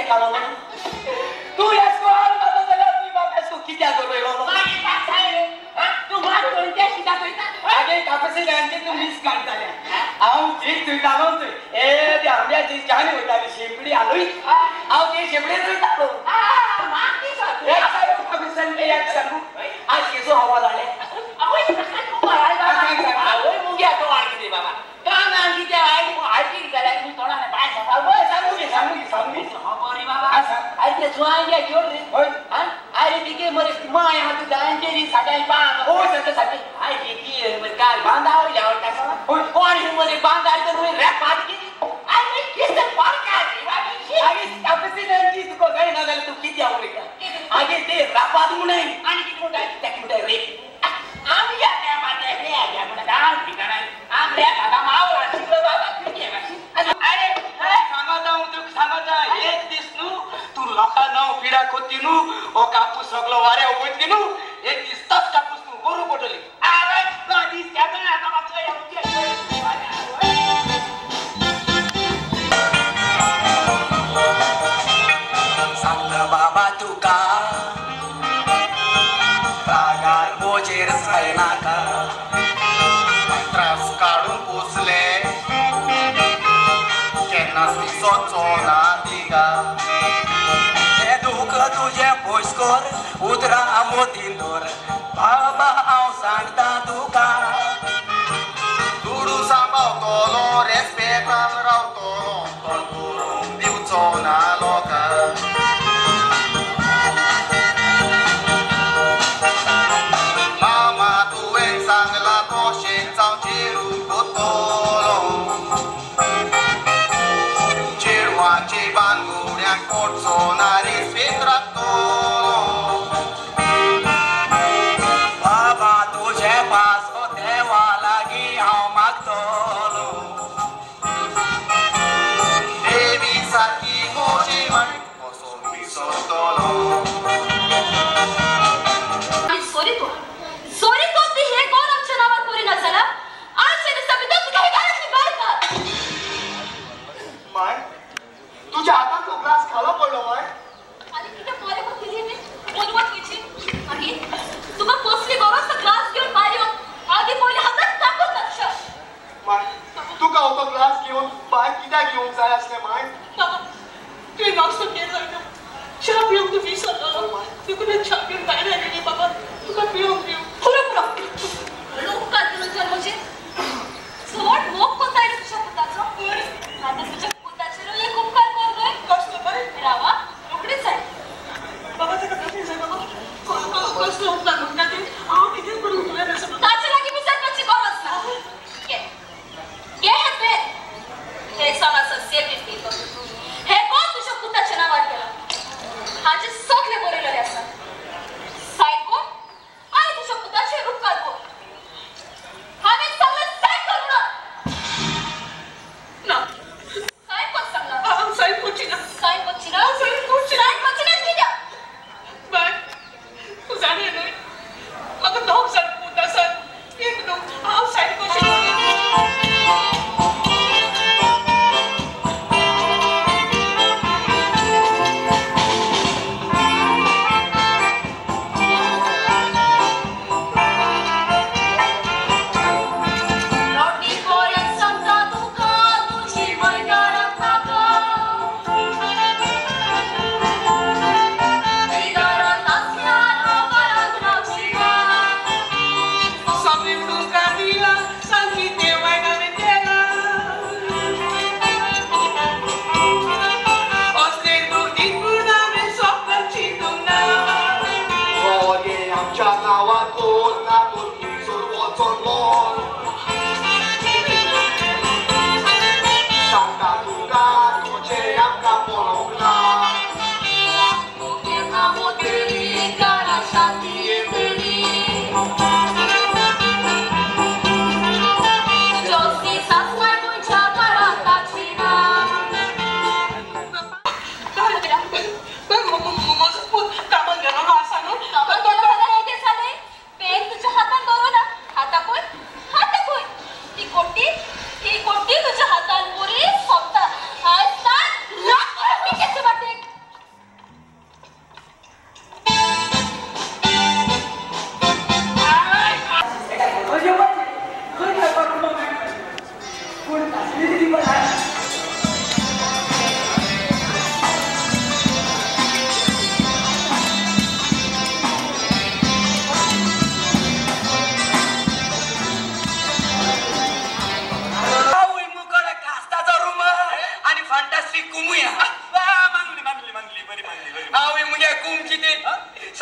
काडलो तूं येसको हाल जाता जाल्यार तुवें बाप येसको कित्याक उलयलो मागीर बाप सांगले तूं मात कोणत्या शिता थंयता आगे कापसिल्यांची तूं मीस काडटाले हांव जीक थंयतालो थंय ए ते आंब्याची चानी वयताली शेंपडी हालय हांव ते शेंपडी थंयतालो एक सांगू आज केसो हवा जाले आवय मुग्या तो आणखी बाबा कान आणखी त्या आयकी जाल्यार मी तोंडाने बाय सांगू घे सांगू घे सांगू घे बरी बाबा आरे सुवांग्या जोड रे अरे तिके मरे माय हात दांजेरी साड्या पांग होय सांगता सारखे I की मरे काय बांधाव यावटा कोण मरे बांधार तर रे पाट की अरे किस पार काय आगे कापसिल्यांची तुका काय ना जाल्यार तूं कितें उलयता आगे ते रापाद म्हणून आनी कितें म्हणटा ताका म्हणटा रे आमी या त्या माते रे आग्या म्हणटा आम ठिकाणा आम रे बाबा मावला शिकलो बाबा कितें अरे सांगता हांव तुका सांगता एक दीस न्हू तूं लोकां नांव पिडा कोत्ती न्हू हो कापूस सगलो वाऱ्या वयतली न्हू एक दीस तोच कापूस न्हू बरो पडटली अरे तो दीस त्याचो आतां मातसो सांग बाबा तुका रागार बोजेर जायनाका त्रास काडून पोसले केन्नाच दिसोचो ना तिका तें दूख तुजें पयस कर उतरां मोतीन दवर बाबा हांव सांगता तुका दुडू सांबाळटलो रेस्पेतान रावतलो तोंड करून दिवचो ना लोकांक मामा तुवें सांगला तशेंच हांव चेडूं कोत्तलो चेडवाचे बांगुड्यांक पडचो ना रेस्पेत राखतलो बाबा तुजे पासो देवा लागीं हांव मागतलो देवी सारकी म्हजी माय कसो विसरतलो सॉरी तो सॉरी तो ती हे कोण आमच्या नावार करीना जाल्यार आजच्या दिसा भितर तुका हे घरांतली भायर काड माय तुझ्या हातांतलो ग्लास खालो पडलो माय आनी कितें बरें कोत्तली मी बोलवत खंयची मागीर तुका कसली गरज तो ग्लास घेवन भायर येवन आदी पयलीं हातांत ताकद नाक्षा माय तुका हो तो ग्लास घेवन भायर कित्याक येवंक जाय आसलें माय बाबा तुवें नाश्तो केलो जायना च्या पिवंक तूं विसरलो देखून च्या पिवन भायर आयलें बाबा तुका पिवंक दिवं पुरो पुरो उपकार तुजो म्हजेर चड मोग कोता आयलो तुज्या पुताचो आतां तुज्या पुताचेर एक उपकार कर गय कसलो बरें रावा रोखडीच जाय बाबा ताका कसलें जाय बाबा कसलो उपकार म्हणटा तें हांव कितें करूं तुवें ताचे लागीं विचारपाची गरज ना घे घे हें पेन हें जावन आसा सेल्फ पेपर हें कोण तुज्या पुताच्या नांवार केलां हाचें सगळें बरयलेलें आसा सायन कर आनी तुज्या पुताचेर उपकार कर हांवें सांगलें सायन कर म्हणून ना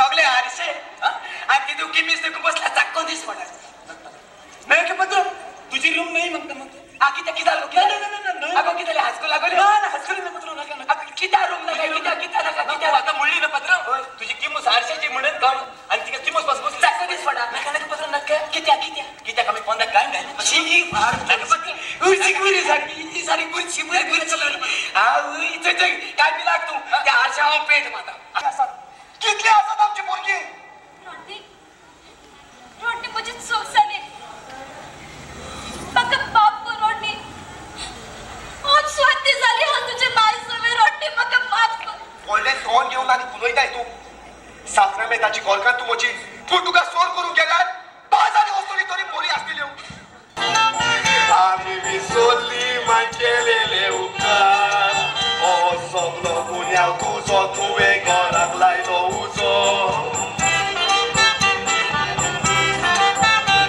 सगळे आरशे आणि तिथून किमीस देखून बसला चाक्को दीस पडला. नाही की पत्र तुझी रूम नाही म्हणता मग आकी त्या किती झालो? नाही. अगो किती झाले हासको लागले? ना हासको नाही पत्र नका नका. किती रूम नका किती किती नका किती आता मुळली ना पत्र तुझी किमूस आरशाची म्हणून काढ आणि तिका किमूस बस बस चाक्को दीस पडा. नका नका पत्र नका. किती किती किती कमी कोणता काय घाल शी फार उची पुरी सारखी सारी बुरची बुरी बुरची हा इथे काय बी लागतो त्या आरशावर पेट माता. कितले आसात आमची पोरगी? रोडनी रोडनी म्हजी चूक जाली. म्हाका माफ कर रोडनी. हांव स्वाती जाली हांव तुजे माय सवे. रोडनी म्हाका माफ कर. व्हडलें तोंड घेवन आनी उलयताय तूं. साखरामेताची गोरकार तूं म्हजी, पूण तुका सोर करूंक गेल्यार बाजारी वस्तूनी तरी बरी आसतल्यो. आमी विसरली माय केलेले उपकार, हो सगलो गुन्यांव तुजो तुवें घराक लायलो उजो.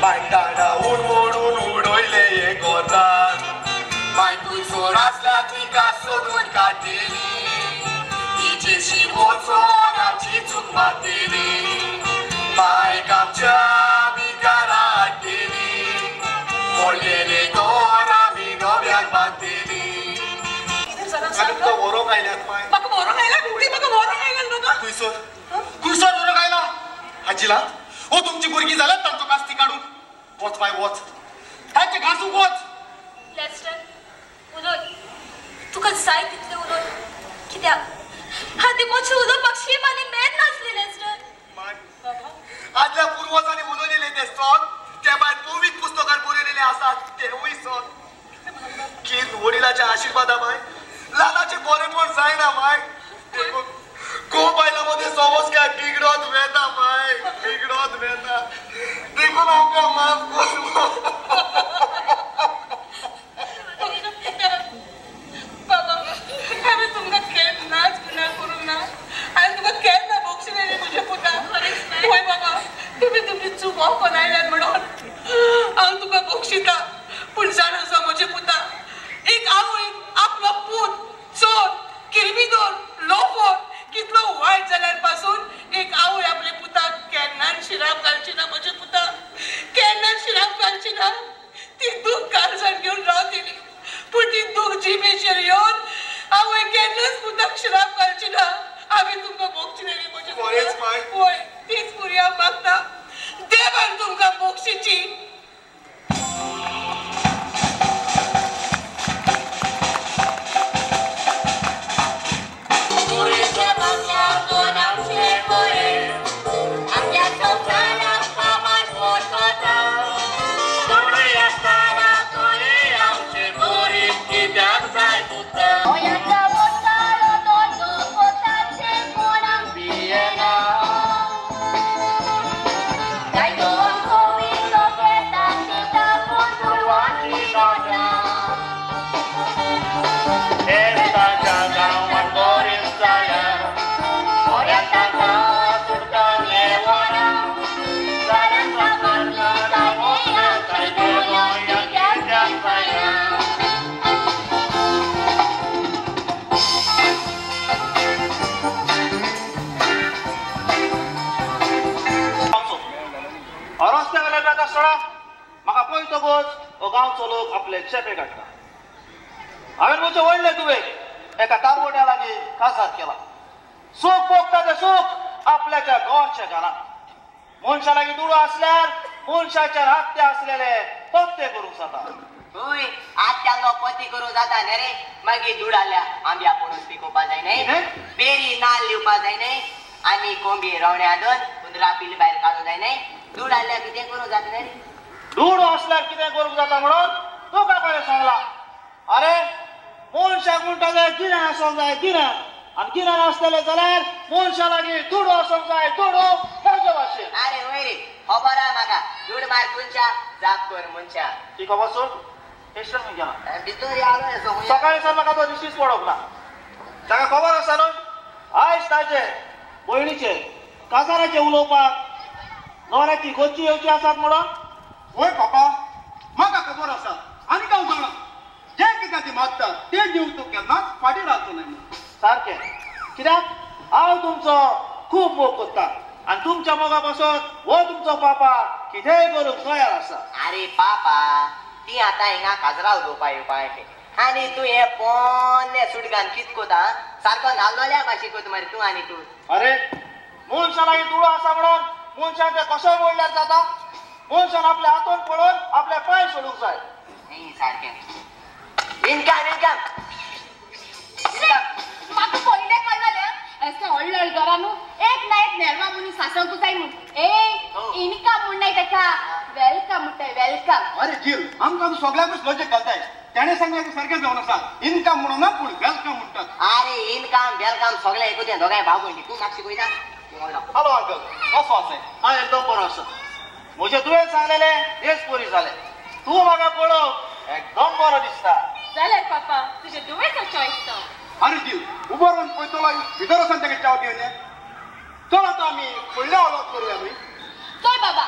माय ताणावून मोडून उडयले हे घरान, माय थंयसर आसल्या तिका सोदून काडटली, तिचेशी वचोन आमची चूक मारतली, मायक आमच्या आमी घरा हाडटली, मोडलेले घर आमी नव्यान बांदतली. आनी तुका व्हरोंक आयल्यात माय. म्हाका व्हरोंक आयला? ती म्हाका व्हरोंक आयला बाबा. खुयसर खुयसर व्हरोंक आयला? हाजिला ओ तुमची भुरगीं जाल्यात तांचो कास्ती काडून. वच माय वच, तांचे घासूंक वच. लेस्टर उलोय, तुका जाय तितलें उलोय. कित्याक हाती मोची उलोवपाक शीम आनी मेद नासली लेस्टर. माय आदल्या पुर्वजांनी उलयलेले ते सत, ते भायर पवित्र पुस्तकार बरयलेले आसात तेवूय सत. किर्त वडिलाच्या आशिर्वादा माय ल्हानाचें बरेपण जायना माय. देखून घोव बायलां मदें समज काय बिगडत वेता माय, बिगडत वेता. देखून आमकां माफ कर. बाबा हांवें तुमकां केन्नाच गुन्यांव करूंक ना आनी तुका केन्ना बक्षिलेली म्हज्या पुता. हय बाबा, तुमी तुमची चूक वखोन आयल्यात म्हणून हांव तुका बक्षिता. पूण जाणा आसा म्हज्या पुता, एक आवय आपलो पूत चोर किरमिदोर लोफोर कितलो वायट जाल्यार पासून एक आवय आपल्या पुताक केन्नाच शिराप घालची ना म्हज्या पुता, केन्नाच शिराप घालची ना. ती दूख काळजान घेवन रावतली, पूण ती दूख जिबेचेर येवन आवय केन्नाच पुताक शिराप घालची ना. हांवें तुमकां बक्षिलेली म्हज्या पुता. हय, तीच पुरी हांव मागता देवान तुमकां बक्षिची. म्हाका पळयतकूच हो गांवचो लोक आपले चेपे काडटा. हांवें म्हजे व्हडले तुवें एका तारवट्या लागीं काजार केला. सूख भोगता तें सूख आपल्याच्या गोवाच्या घरांत. मनशा लागीं दुडू आसल्यार मनशाच्या हात ते आसलेले पत्ते करूंक जाता. हय, आत्यालो पती करूंक जाता न्ही रे. मागीर दुडाल्या आंब्या पणूस पिकोवपा जाय न्ही, बेरी नाल्ल दिवपा जाय न्ही, आनी कोंबी रवण्या दोन हुंदरा पिली भायर काडूंक जाय न्ही. दूड आसल्यार कितें करूंक जाता न्ही रे. दूड आसल्यार कितें करूंक जाता म्हणून तुका कोणें सांगला? अरे मनशाक म्हणटा जाय गिन्यान आसूंक जाय गिन्यान, आनी गिन्यान आसतलें जाल्यार मनशा लागीं दुडू आसूंक जाय दुडू. ताजे भाशेन. अरे वय रे, खबर आहा म्हाका. दूड मार मनशा, जाप कर मनशा. ती खबर सोड. स्टेशन खंय गेला? भितर आलो. सकाळीं सर म्हाका तो दिश्टीच पडोंक ना. ताका खबर आसा न्हय आयज ताजे भयणीचे काजाराचे उलोवपाक न्हवऱ्याची गोची येवची आसात म्हणून. हय पापा, म्हाका खबर आसा आनी हांव जाणा जें कितें ती मागता तें दिवंक तूं केन्नाच फाटीं रावचो न्हय. सारकें, कित्याक हांव तुमचो खूब मोग करता. आनी तुमच्या मोगा पासत हो तुमचो पापा कितेंय करूंक तयार आसा. अरे पापा ती आतां हिंगा काजरा उलोवपा येवपा आनी तूं हे पोन्ने सुटगान कित कोता सारको नाल्लोल्या भाशेन कोता मरे तूं आनी तूं. अरे मनशान लागीं दुडू आसा म्हणून मनशान ते कशें मोडल्यार जाता? मनशान आपल्या हातून पळोवन आपले पांय सोडूंक जाय. सारकें. इनकम इनकम म्हाका पयलें कळ्ळें अशें व्हडले व्हडले घरां न्हू एक ना एक नेरवा मनीस सासोवंक जाय म्हूण. ए इनकम म्हूण नाय तेका welcome म्हणटाय welcome. अरे जील आमकां तूं सगळ्यांकूच लजेक घालताय. त्याने सांगल्यार सारकें जावन आसा इनकम म्हणून ना पूण welcome म्हणटात. अरे इनकम welcome सगळें एकूच तें दोगांय भाव भयणी. तूं मातशी पळयता. हॅलो अंकल कसो आसा? हांव एकदम बरो आसा. म्हजें तुवें सांगलेलें तेच परी जालें. तूं म्हाका पळोव एकदम बरो दिसता. जाल्यार पापा तुजे दुवेचो चॉयस तो. अरे जील उबो रावन पळयतलो भितर वचून ताका च्याव दिवन. चल आतां आमी फुडल्या हॉलांत करुया न्हय. चल बाबा.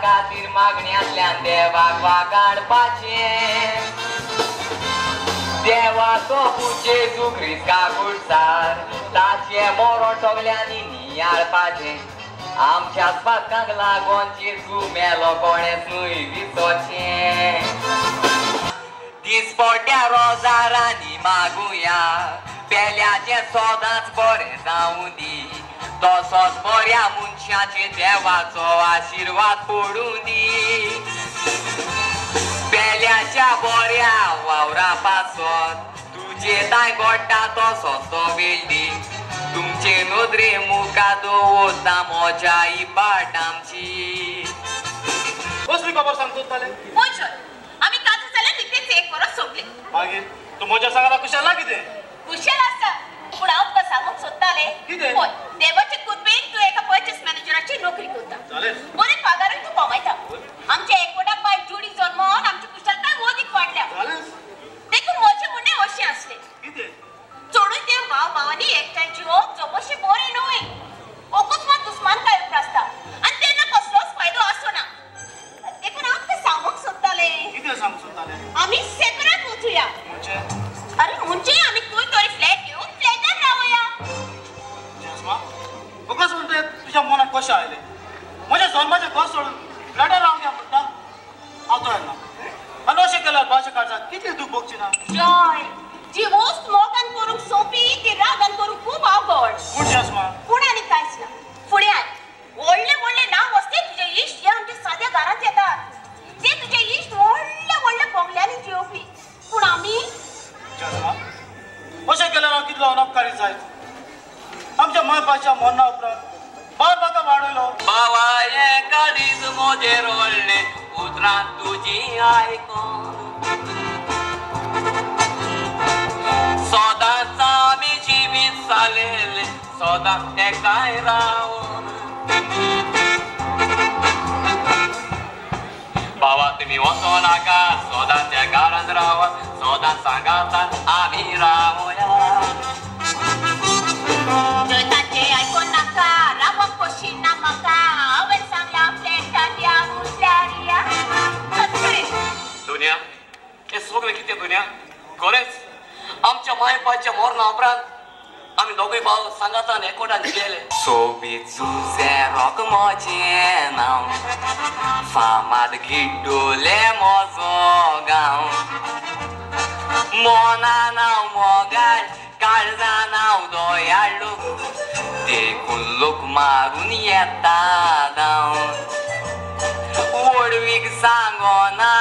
खातीर मागण्यांतल्यान देवाक वागाडपाचें. देवाचो पूत जेजू क्रिस्त काकुळसार ताचें मरण सगल्यांनी नियाळपाचें आमच्या पातकांक लागून जेजू मेलो कोणेंच न्हय विसोचें दिसपट्या रोजारांनी मागुया पेल्याचें सदांच बरें जावं दी तसोच बऱ्या मनशाचेर देवाचो आशिर्वाद पडूं दी पेल्याच्या बऱ्या वावरा पासत तुजे दाय घडटा तसोच तो वेळ दी तुमचे नदरे मुखार दवरता म्हज्या ही पाट आमची. कसली खबर सांगतो ताले? आमी काजू जाल्यार तितलेच एक वरस सोंपले. मागीर तूं म्हज्या सांगाता कुशल ना कितें? कुशल आसा पूण हांव तुका सांगूंक सोदतालें. कितें? पळय देवाचे कृपेन तूं एका पर्चेस मॅनेजराची नोकरी करता. बरे पगारूय तूं कमयता. आमच्या एकवटाक बाय जुडी जल्मोन आमची कुशलताय वदीक वाडल्या. देखून म्हजें म्हणणें अशें आसलें. कितें? चडूय ते भाव भावांनी एकठांय जिवप जमोशें बरें न्हय. अकस्मात दुस्मानकाय उप्रासता आनी तेन्ना कसलोच फायदो आसना. देखून हांव तुका सांगूंक सोदतालें. कितें सांगूंक सोदतालें? आमी सेपरेट वचुया. म्हणजे? अरे म्हणजे आमी खंय तरी फ्लॅट घेवन फ्लॅटार रावया. जेजमा अकस्मात म्हणटा तुज्या मनाक कशें आयलें म्हज्या जल्माचें घर सोडून फ्लॅटार रावंक या म्हणटा? हांव तयार ना. आनी अशें केल्यार भाशे काळजाक कितलें दूख भोगची ना? जॉय जी वस्त मोगान करूंक सोंपी ती रागान करूंक खूब अवघड. पूण जेजमा पूण आनी कांयच ना. फुडें आय व्हडले व्हडले नांव वस्ते तुजे इश्ट हे आमच्या साद्या घरांत येतात. ते तुजे इश्ट व्हडल्या व्हडल्या बंगल्यांनी जियोवपी पूण आमी? जेजमा अशें केल्यार हांव कितलो अनपकारी जायत. आमच्या माय बापायच्या मरणा उपरांत बाब म्हाका वाडयलो. बाबा हें काळीज म्हजें रडलें उतरां तुजीं आयकोन सदांच आमी जिवीत चलयलें सदां एकठांय रावन. बाबा तुमी वचो नाका सदां त्या घरांत रावा सदां सांगातान आमी रावया. ताचें आयकोन नाका रावप कशी ना म्हाका हांवें सांगलां फ्लॅटांत या उरल्यार या. दुनिया हें सगळें कितें दुनिया? खरेंच आमच्या माय बापायच्या मरणा उपरांत आमी दोगूय भाव सांगातान एकवटान जियेले. सोबीत जुझे रोक म्हजें नांव फामाद गिड्डोले म्हजो गांव मनान हांव मोगाळ काळजान हांव दयाळू देखून लोक मारून येता धांव. व्हडवीक सांगना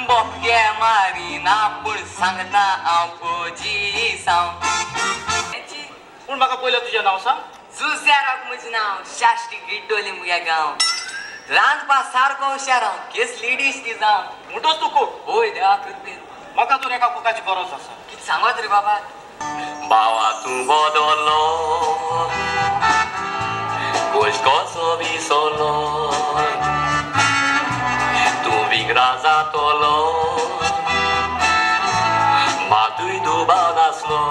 बोके मारिना पूण सांगता हांव पोजिसांव. पूण म्हाका पयलें तुजें नांव सांग. जुझ्याराक म्हजें नांव शाश्टी गिड्डोली मुगे गांव रांदपा सारको हुशार हांव केसली डीश ती जावं. म्हणटोच तूं कोक? हय देवा कृपेन. म्हाका तूं एका कुकाची गरज आसा. कितें सांगत रे बाबा? बाबा तूं बदल्लो खोश कसो विसरलो तूं विग्रा जातलो मातूय दुबाव नासलो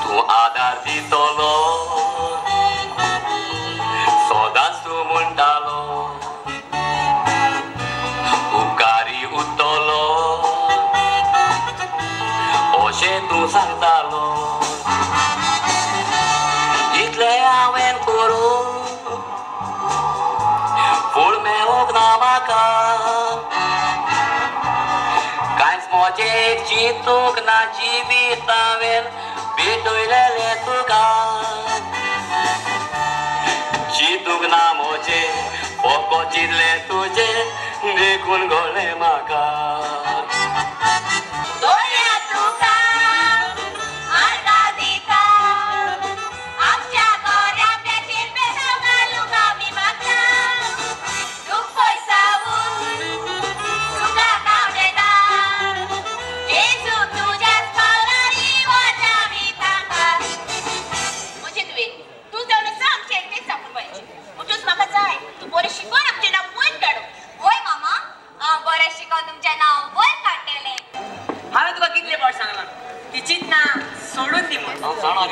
तूं आदार दितलो सदांच तूं म्हणटालो उपकारी उरतलो अशें तूं सांगतालो. इतलें हांवें करूं फूल मेळूंक ना म्हाका कांयच म्हजें चिंतूंक ना जिवीत हांवें भेटयलेलें तुका चिंतूंक ना म्हजें फकत चिंतलें तुजें देखून घडलें म्हाका.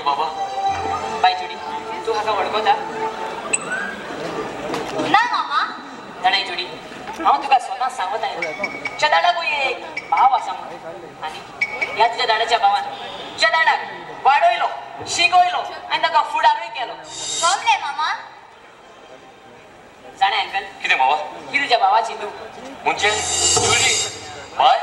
बाबा बाय जुडी तूं हाका वळखता? ना मामा. जाणा जुडी हांव तुका स्वता सांगत आयलो तुज्या दाडाकूय एक भाव आसा म्हणून आनी ह्या तुज्या दाडाच्या भावान तुज्या दाडाक वाडयलो शिकयलो आनी ताका फुडारूय केलो. जमलें मामा. जाणा अंकल कितें बाबा? ही तुज्या भावाची तूं म्हणजे जुली बाय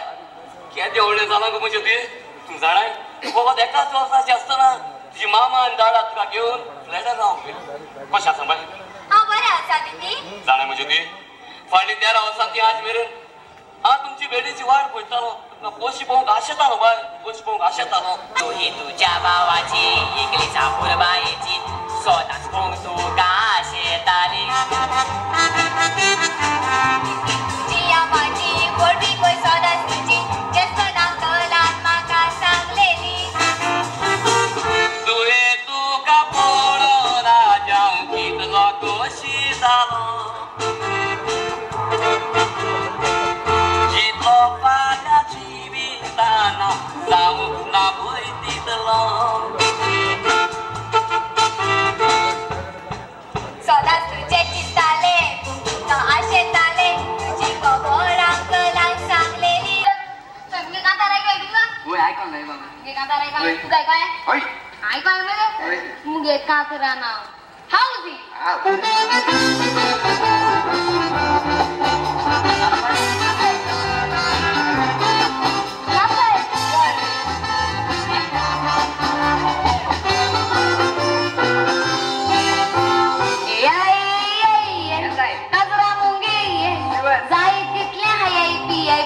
केदें व्हडलें जालां गो म्हणजे तुवें. तूं जाणाय तूं फकत एकाच वर्साची आसतना तुजी मामा आनी दादा तुका घेवन फ्लॅटार रावंक गेली. कशें आसा बाय? हांव बरें आसा दीदी. जाणा म्हणजे ती फाटलीं 13 वर्सां ती आज मेरेन हांव तुमची भेटीची वाट पळयतालो. तुमकां पयशे पळोवंक आशेतालो बाय, पयशे पळोवंक आशेतालो. तूं ही तुज्या भावाची इकली चापुरबायेची स्वताच पळोवंक तुका आशेताली. तुजी आमाची व्हडवीक पळय सदांच तुजी जेस्तान अंकलान म्हाका सांगलेली. तुवें तुका पळोवन हांव कितलो खोशी जालो जितलो फाल्यां जिवितान जावंक ना पळय तितलो. सदांच तुजें चिंततालें तुका आशेतालें तुजी खबर अंकलान सांगलेली. तुगे कांतार आयकय तुका? वय आयकोंक जाय बाबा. मुगे कांतार आयकोय तुका आयकोय? हय आयकोय मरे? मुगे कांतरा नांव हावजी.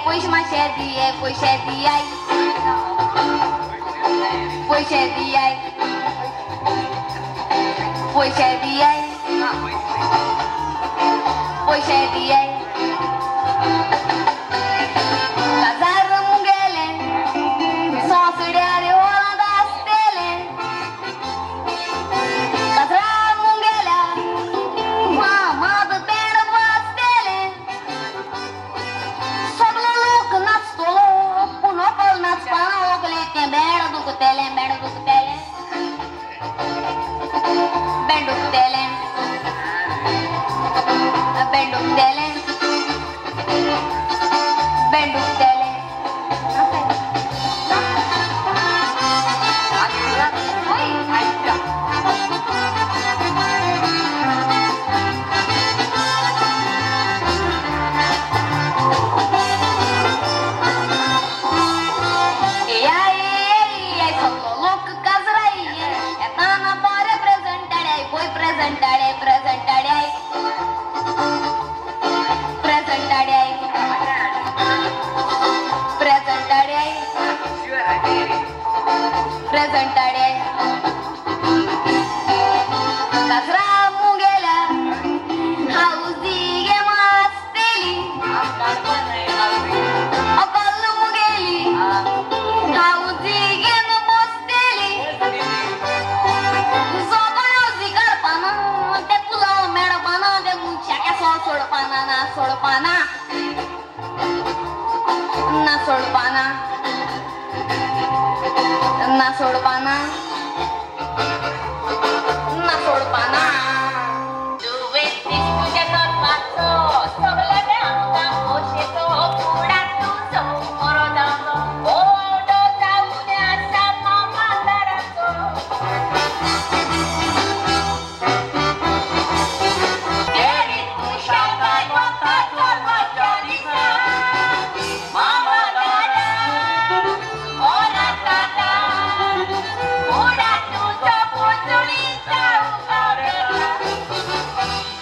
पयशे मातशे दिये पयशे दियाय पयशे दियाय पयशे दियाय पयशे दियाय. काजार मुगेलें सोसड्यार वरांत आसतेलें काजरा मुगेल्या मामाद पेड वाजतेलें. सगलो लोक नाचतलो पूण व्हंकल नाचपाना व्हंकलेचें बेड दुखतेलें बेड दुखतेलें बेड दुखतेलें बेड दुखतेलें बेड दुखतेलें. सगलो लोक काजराय येताना बरे प्रेझेंटाडे पळय प्रेझेंटाडे प्रेझेंटाडे प्रेझेंटाडे प्रेझेंटाडे प्रेझेंटाडे. काजरा मुगेल्या हावजी गे मासतेली अकल मुगेली हावजी घेवन बसतेली. जोपण हावजी काडपाना ते पुलाव मेळपाना ते मनशाक सोडपाना ना सोडपाना ना सोडपाना ना सोडपाना ना सोडपाना. तुवें दीस तुज्या जल्माचो सगळें आमकां खोशेचो फुडार तुजो बरो जावचो व्हडो जावन आसा मामा दाराचो. तेरी खुशालकाय वता जल्माच्या दिसा मामा दादा ओरा दादा फुडार तुजो पुजळी जावं आवडटा.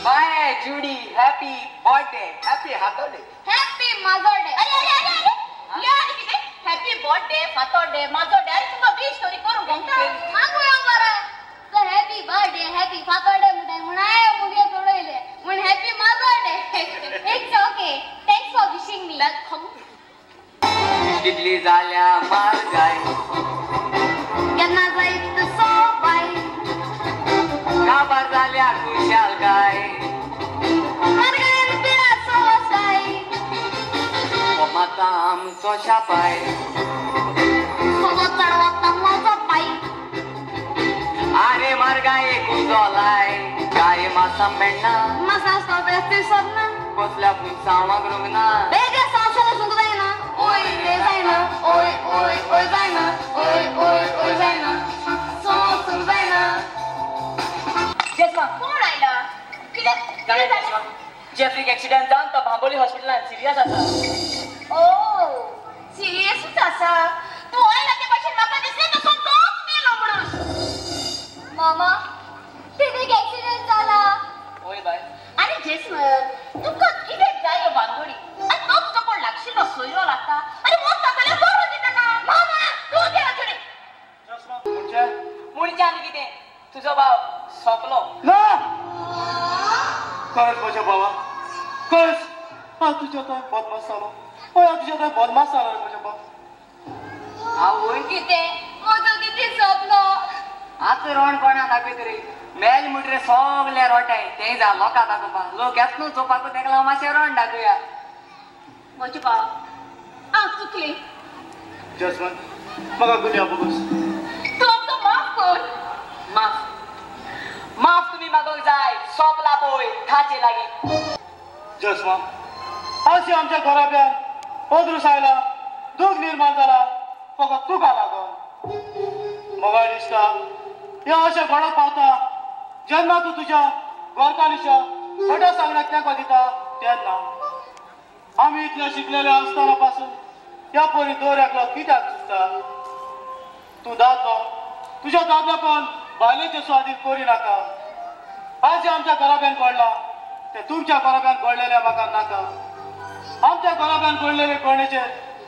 Bye Judy, happy birthday. Happy हातोडे. हॅपी माजोडे. अरे अरे अरे अरे या आनी कितें हॅपी बर्थडे फातोडे माजोडे. अरे तुका वीश तरी करूंक गमता मागूया बरें. तो हॅपी बर्थडे हॅपी फातोडे म्हणटाय म्हूण हांवें मुगे चडयलें म्हूण happy माजोडे. It's okay, thanks for wishing me. Welcome. कितली जाल्या मारगाय केन्ना जायत सोबाय काबार जाल्या खुशालकाय मारगायन पिडाचो वसाय माता आमचो शापाय सगळो चडवता म्हजो पाय. आरे मारगाये कुजोलाय गाय मासा मेळना मासा सोबेस्ती सोदना. कसल्या पुनसांव वागरूंक ना. बेगीन सांव वचूंक जायना. ओय ते जायना ओय ओय ओय जायना ओय ओय ओय जायना सो वचूंक जायना. जेस्मा कोण आयला? कितें जाणें जेस्मा, जेफ्रीक एक्सिडंट जावन तो बांबोली हॉस्पिटलांत सिरियस आसा. ओ सिरियसूच आसा. तूं आयला ते भाशेन म्हाका दिसलें तो सोमतोच मेलो म्हणून. मामा तेणें एक्सिडंट जाला. ओय बाय. आनी जेस्मन तुका कितें जाय ह्यो भानगडी? आनी तो तुजो कोण लागशिल्लो सोयरो लागता आनी वता जाल्यार बरो दी ताका. मामा तूं गेला चेडे. म्हणजे म्हणजे आनी कितें, तुजो भाव सोंपलो ना. खरेंच म्हज्या भावा, खरेंच हांव तुज्या थंय बदमास जालो. हय हांव तुज्या थंय बदमास जालो रे म्हज्या भाव. आवय कितें म्हजो कितें सोंपलो? आतां रोण कोणा दाखयत रे? मेल म्हणटरे सगळे रोटाय तें जा लोकां दाखोवपाक. लोक येत न्हू चोवपाकू, तेका लागून मातशें रोण दाखोवया. म्हजे भाव हांव चुकलें. जसवंत म्हाका गुन्यांव बोगस. तूं आमकां माफ कर. माफ माफ तुमी मागोंक जाय. सोंपला पळय थाचे लागीं. जसमा आज आमच्या घराब्यान अदृस आयला, दूख निर्माण जाला फकत तुका लागून. म्हाका दिसता हें अशें घडत पावता जेन्ना तूं तुज्या घरकान्नीच्या फटा सांगण्याक तेंको दिता तेन्ना. आमी इतले शिकलेले आसतना पासून ह्या परी दर एकलो कित्याक चुकता? तूं दादलो, तुज्या दादल्यापण बायलेचे स्वादीन करिनाका. आज आमच्या घराब्यान घडलां तें तुमच्या घराब्यान घडलेलें म्हाका नाका. आमच्या घराब्यान घडलेले घडणेचेर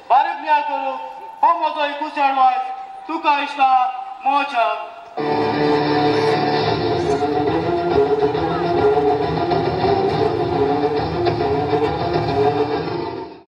बारीक नियाळ करूंक हो म्हजो एकूच एडवायज तुका इश्टा मोजा.